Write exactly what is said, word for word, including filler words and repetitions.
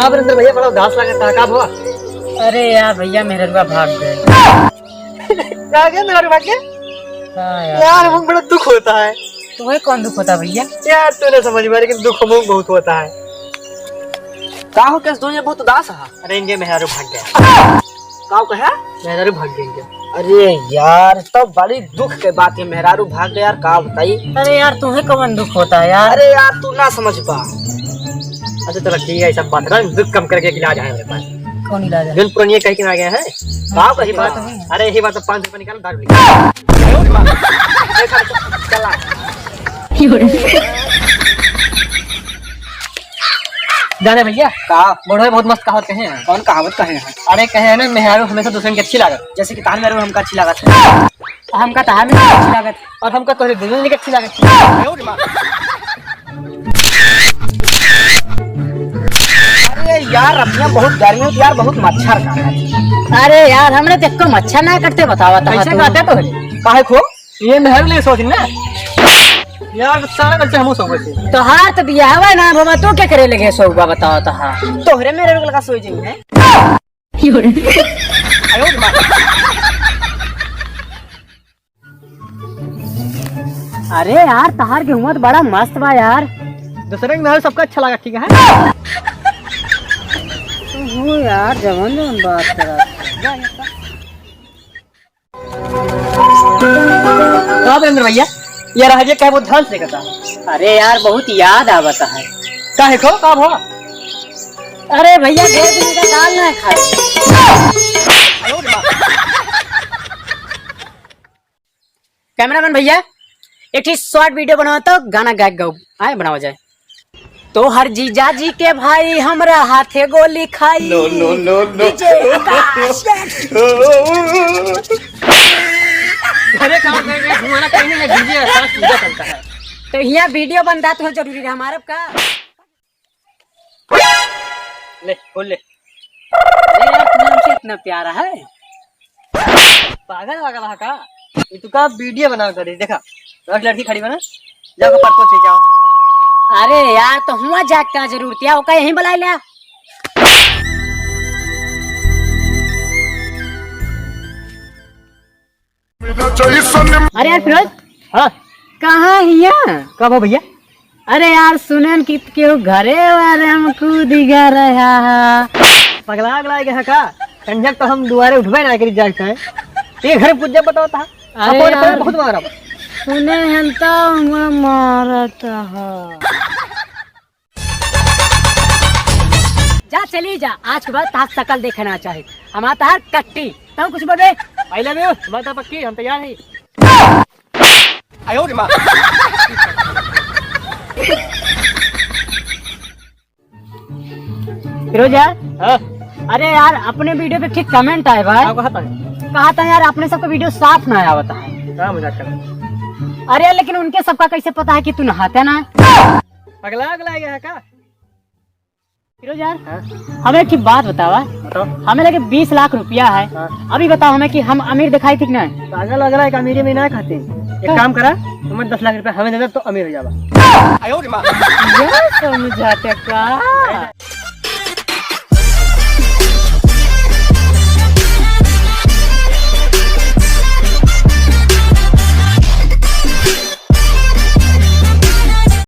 वीरेंद्र भैया, बड़ा उदास लागत है, का भवा? अरे यार भैया, मेहररुआ भाग गए। का गए मेहरारू भाग गए? हाँ यार। यार, हमको बड़ा दुख होता है। तुम्हें कौन दुख होता है भैया? यार, तू ना समझ में, लेकिन दुख हमको बहुत होता है। का हो, कैसे दोनों बहुत उदास है? अरे, इनके मेहरारू भाग गए। का कहे? मेहरारू भाग गए इनके। अरे यार, तो बड़ी दुख के बात है, मेहरारू भाग गए यार, का बताई? अरे यार, तुम्हें कौन दुख होता है यार? अरे यार, तू ना समझ पा। अच्छा, चलो ठीक है, ये सब बात ना, दुख कम करके एक इलाज है मेरे पास। कौन इलाज है? जोन पुरनिया कह के ना गए हैं। हाँ, का कही बात? बात है। अरे, यही बात है, पाँच सौ रुपये निकालो, दारू लेके। चला। जाने भैया, का? बूढ़ो बहुत मस्त कहावत कहे हैं। कौन कहावत कहे हैं? अरे, कहे हैं ना, मेहरारू हमेशा दूसरे की अच्छी लागत। जैसे कि तार मेहरारू हमका अच्छी लागत है। हमका तार मेहरारू अच्छी लागत। और हमका तोहरे दुल्हन की अच्छी लागत। अरे यार, अभियाँ बहुत गर्मी होती यार, बहुत मच्छर काटत। अरे यार, हमरे तो एको मच्छर ना कटते, बतावा तो कैसे तू। काटे तोहरे? काहे खो? ये मेहर ले सोच ना। यार, सारा कल से हमहू सोवत है। तोहार तो बियाहवा ना भवा, तू क्या करे लगे सोउबा, बतावा तो हाँ। तोहरे मेहर लगा सोई जाई है। अरे यार, तहार गेहुआ तो बड़ा मस्त बा यार। दूसरे के मेहर सबका अच्छा लगा, ठीक है? तू हो यार, जवन जवन बात करत। का वीरेंद्र भैया, ये रहरिया कहे वो ध्यान से देखता। अरे यार, बहुत याद आवत है। काहे खो, का भवा? अरे भैया, दो दिन का दाल ना खाए। कैमरामैन भैया, एक ठे short video बनावा तो गाना गाए गाओ, आए बनावा जाए। तोहर जीजा जी के भाई हमरा हाथे गोली खाई। No, no, no, no। DJ आकाश। अरे, काम कर रहे, घुमाना कहीं नहीं, DJ आकाश पूजा करता है। तो यहाँ video बनता तो जरूरी है हमारा का? ले, खोल ले। अरे यार, तुम्हें हमसे इतना प्यारा है? पागल वागल है का? ये तू का video बना कर देखा, दस लड़की खड़ी बना, जाओ पर्पो से जाओ। अरे यार, तो हुआ जा का जरूरत है, ओका यहीं बुला ले। अरे यार फिरोज, हाँ। कहाँ हिया? कब हो भैया? अरे यार, सुनेन कि केहू घरे वारे हम कूद गया रहा। पगला अगला गया का? कंजक तो हम दुआरे उठबे ना करी जागता है। ये घर पूजा बताओ था। अरे अपन यार, बहुत मारा। सुने हन तो हम मारत हा। जा चली जा, आज के बाद तहार शकल देखे ना चाहे। हमार तहार कट्टी, तब कुछ बोलबे? I love you, बात पक्की, हम तैयार हैं। आयो रे माँ। फिरोज यार। हाँ। अरे यार, अपने video पे ठीक comment आए भाई। का कहता है? कहता है यार, अपने सबका video साफ ना आवता है। का मजाक कर रहा है? अरे यार, लेकिन उनके सबका कैसे पता है कि तू नहाते ना है? पगला अगला गया है का? फिरोज यार, हाँ? हमें एक ठे बात बतावा। बताओ। हमें लगे बीस लाख रुपया है। हाँ। अभी बताओ हमें कि हम अमीर दिखाई थी कि नहीं? पागल वगैरह एक अमीरी में ना खाते। एक का? काम करा, तुम्हें दस लाख रुपया हमें दे दे तो अमीर हो जावा। यह समझाते का?